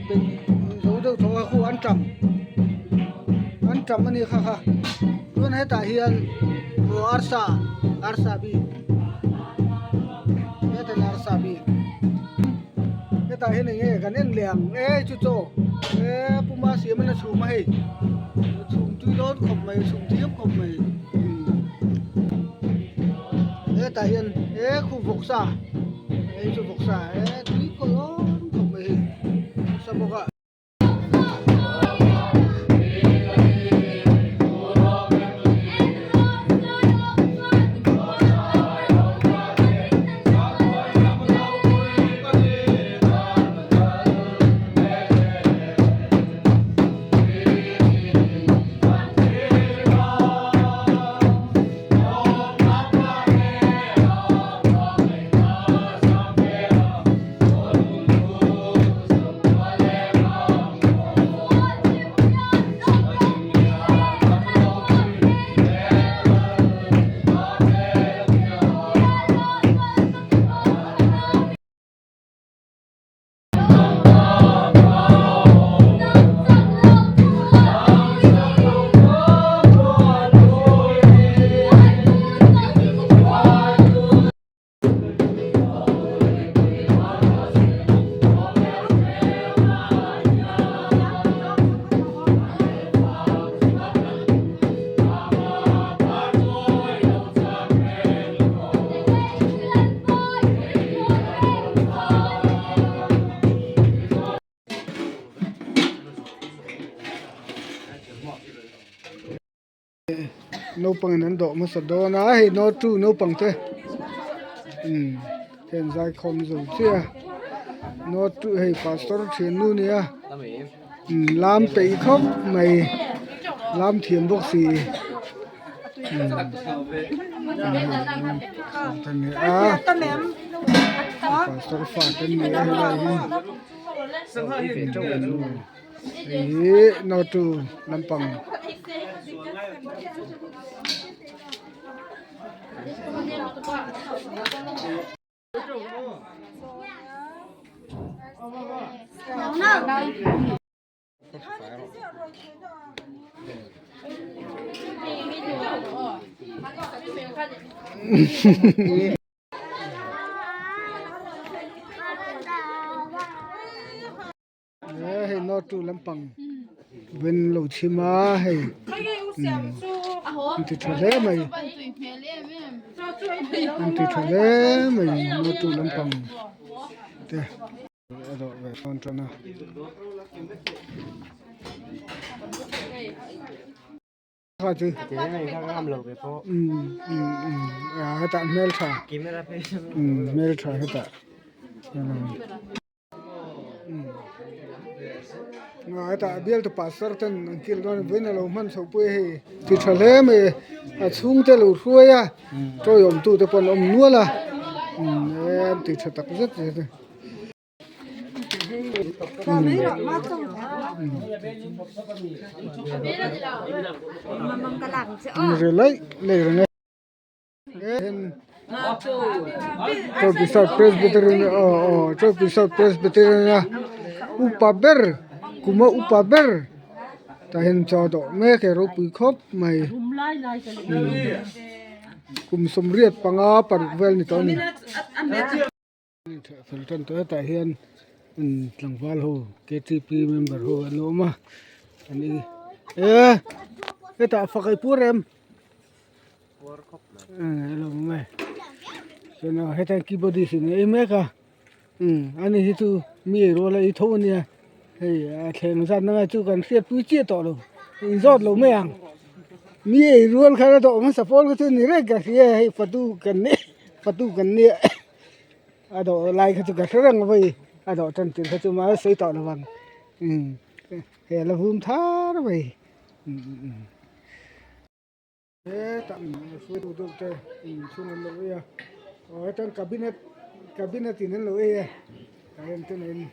Peih zo deuh tawh a khu anṭam anṭam a ni kha kha chuan hetah hian aw arsa arsa bik hetah arsa bik hetah hian eng nge kan en leh ang e chu chaw e puma siam in a chhum a hei chhum tui dawn khawp mai chhum thiam khawp mai hetah hian e khu vawksa. Hei chu vawksa e tui khawlh awm khawp mai hei vawksa bawk a. Naupang in an dawh hmasa dawn a hei no two naupang te umm heng zaikhawm zo chiah a no two hei pastor thiannu a nia umm lam peih khawp mai lam thiam bawk si umm pastor fa te an ni a helai hi hei hi no two lampang. Hei no two lampang ven lo chhim a hei an ti tha hle mai an ti tha hle mai no two lampang te. A dawh ve dawn tan a. Kha chu. Hetah hmeltha. Hmeltha hetah. Hetah bialtu pastor ten an kil dawn a vawiin a lo hman chhoh pui a hei ti tha hle mai a chhungte lo hruai a tawiawmtu te pawh an awm nual a an ti tha tak zet zet a. Upa ber kuma upa ber tah hian chaw dawh mek e ropui khawp mai kum 85 paruk vel ni tawh a ni. Fel tan tawh hetah hian tlangval ho ktp member ho an awm a an i e hetah fak ei pur em alo awm e chuan aw heta keyboardist in a ei mek a ani hi chu mi ei rual a ei tho ania hei a thleng zat na ngai chu kan hriatpui chiah tawh lo inzawt lo mai ang mi ei rual khan a dawh hmasa pawl kha chu ni reng ka hria hei fatu kan nia fatu kan nia. A dawh lai kha chu ka hre reng a vawi a dawh tan tir kha chu mahse sawi tawh lo vang umm he la vum thar mai umm hetah hruaitu deuh te inchhung an lo ei a aw heta cabinet cabinet in an lo ei a current te nen.